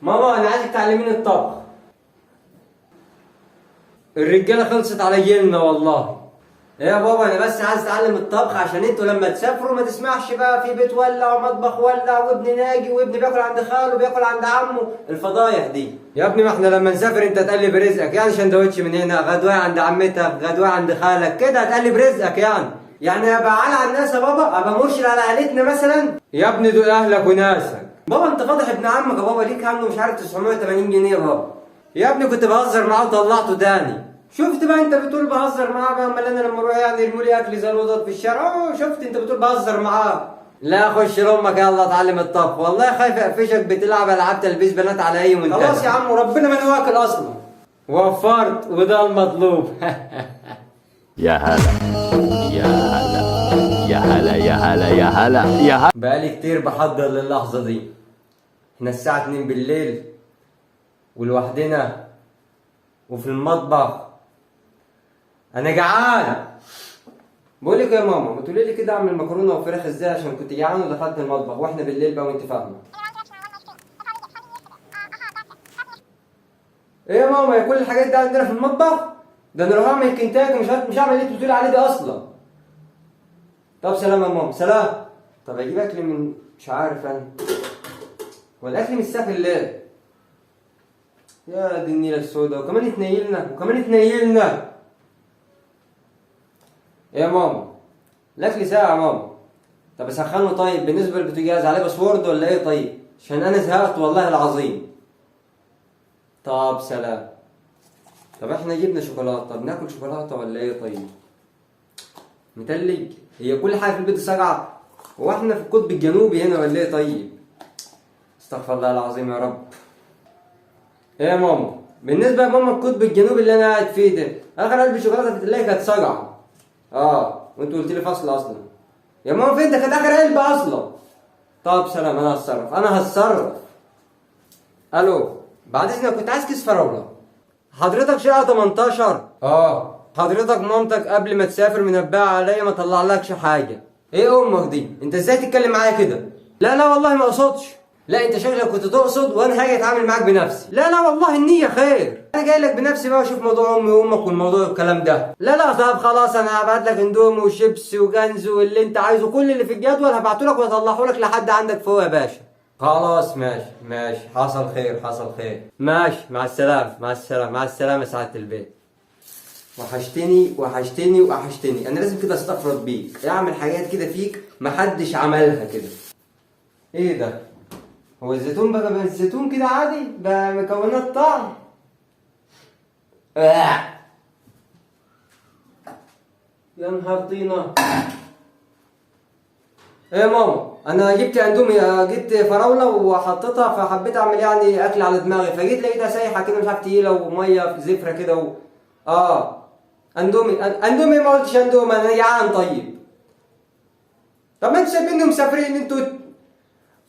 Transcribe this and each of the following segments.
ماما انا عايزك تعلميني الطبخ. الرجالة خلصت على جيلنا والله. ايه يا بابا، انا بس عايز اتعلم الطبخ عشان انتوا لما تسافروا ما تسمعش بقى في بيت ولع ومطبخ ولع وابن ناجي وابن بياكل عند خاله وبياكل عند عمه، الفضايح دي. يا ابني ما احنا لما نسافر انت تقلب رزقك، يعني سندوتش من هنا، غدوه عند عمتك، غدوه عند خالك، كده هتقلب رزقك يعني. يعني ابقى على الناس يا بابا، ابقى مرشد على عائلتنا مثلا؟ يا ابني دول اهلك وناسك. بابا انت فاضح ابن عمك يا بابا، ليك عنه مش عارف 980 جنيه يا بابا. يا ابني كنت بهزر معاه وطلعته تاني. شفت بقى انت بتقول بهزر معاه بقى، امال انا لما اروح يعني يرموا لي اكل زي القطط في الشارع؟ شفت انت بتقول بهزر معاه. لا خش لامك يلا اتعلم الطبخ، والله خايف اقفشك بتلعب العاب تلبيس بنات على اي منتدى. خلاص يا عم وربنا ما انا واكل اصلا. وفرت وده المطلوب. يا هلا يا هلا يا هلا يا هلا يا هلا يا هلا. بقالي كتير بحضر للحظة دي. احنا الساعة 2 بالليل ولوحدنا وفي المطبخ، انا جعان. بقول لك يا ماما، ما تقولي لي كده اعمل مكرونه وفراخ ازاي، عشان كنت جعان ودخلت المطبخ واحنا بالليل بقى وانت فاهمه. ايه يا ماما، يا كل الحاجات دي عندنا في المطبخ؟ ده انا لو هعمل كنتاكي مش هعمل اللي انت بتقولي عليه ده اصلا. طب سلام يا ماما، سلام. طب اجيب اكل من مش عارف انا، هو الاكل مش سافل ليه؟ يا دي النيله السوداء، وكمان اتنيلنا وكمان اتنيلنا. ايه يا ماما الاكل ساقع يا ماما. طب اسخنه طيب؟ بالنسبة للبوتاجاز عليه password ولا ايه طيب؟ عشان انا زهقت والله العظيم. طب سلام. طب احنا جبنا شوكولاتة، طب ناكل شوكولاتة ولا ايه طيب؟ متلج؟ هي كل حاجة في البيت ساقعه؟ هو احنا في القطب الجنوبي هنا ولا ايه طيب؟ استغفر الله العظيم يا رب. ايه يا ماما، بالنسبة يا ماما القطب الجنوبي اللي انا قاعد فيه ده، اخر علبة شوكولاتة في التلاجة كانت ساقعه. وانت قلت لي فصل اصلا. يا ماما فين ده؟ كانت اخر علبة اصلا. طب سلام، انا هتصرف، انا هتصرف. الو، بعد اذنك كنت عايز كيس فراوله. حضرتك شقه 18؟ حضرتك مامتك قبل ما تسافر منبهه عليا ما طلعلكش حاجة. ايه امك دي؟ انت ازاي تتكلم معايا كده؟ لا لا والله ما اقصدش. لا انت شكلك كنت تقصد، وانا هاجي اتعامل معاك بنفسي. لا لا والله النية خير، انا جاي لك بنفسي بقى واشوف موضوع امي وامك والموضوع والكلام ده. لا لا طب خلاص، انا هبعت لك اندومي وشيبسي وجنز واللي انت عايزه، كل اللي في الجدول هبعته لك واطلعه لك لحد عندك فوق يا باشا. خلاص ماشي ماشي، حصل خير حصل خير، ماشي، مع السلامة مع السلامة مع السلامة. سعادة البيت وحشتني وحشتني وحشتني. انا لازم كده استفرد بيك، اعمل حاجات كده فيك محدش عملها كده. ايه ده؟ هو الزيتون بقى الزيتون كده عادي بقى مكونات طعم؟ يا نهار طينة. ايه يا ماما، انا جبت اندومي، جبت فراولة وحطيتها، فحبيت اعمل يعني اكل على دماغي، فجيت لقيتها سايحة كده مش عارف تقيلة ومية زفرة كده اندومي، اندومي ما قلتش اندومي، انا جعان. طيب طب ما انتوا سايبيني ومسافرين انتوا.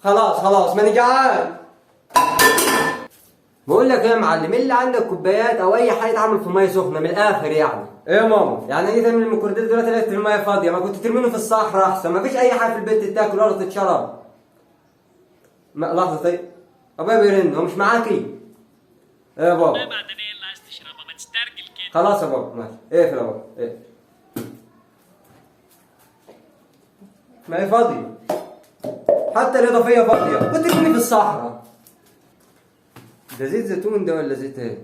خلاص خلاص ما انا جعان. بقول لك ايه يا معلم، ايه اللي عندك كوبايات او اي حاجة تعمل في مية سخنة من الاخر يعني؟ ايه يا ماما، يعني ايه تعمل الميكروويف دلوقتي لقيت المية فاضية؟ ما كنت ترمينه في الصحراء احسن، ما فيش اي حاجة في البيت تتاكل ولا تتشرب. ما لحظة طيب، ابويا بيرن، هو مش معاكي؟ ايه يا بابا؟ ما معدنية اللي عايز تشربها، ما تسترجل كده. خلاص يا بابا ماشي، اقفل يا بابا اقفل. ما هي فاضية، حتى الاضافية فاضية، كنت ترميني في الصحراء. ده زيت زيتون ده ولا زيت ايه؟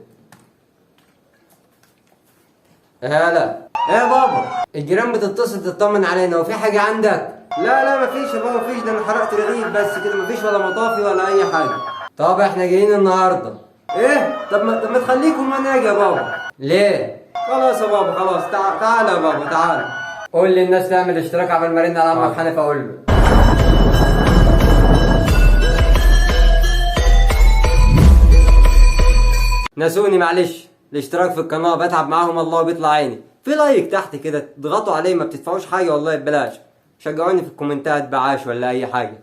هلا ايه يا بابا، الجيران بتتصل تطمن علينا، وفي حاجة عندك؟ لا لا مفيش يا بابا مفيش، ده انا حرقت رغيف بس كده، مفيش ولا مطافي ولا أي حاجة. طب احنا جايين النهاردة. ايه؟ طب ما تخليكم وانا اجي يا بابا. ليه؟ خلاص يا بابا خلاص، تعالى يا بابا تعالى. قول للناس تعمل اشتراك عبال ما ارن على عمك حنفي اقول له. نسوني معلش، الاشتراك في القناة بتعب معاهم الله وبيطلع عيني. في like تحت كده اضغطوا عليه، ما بتدفعوش حاجة والله ببلاش. شجعوني في الكومنتات بعاش ولا أي حاجة.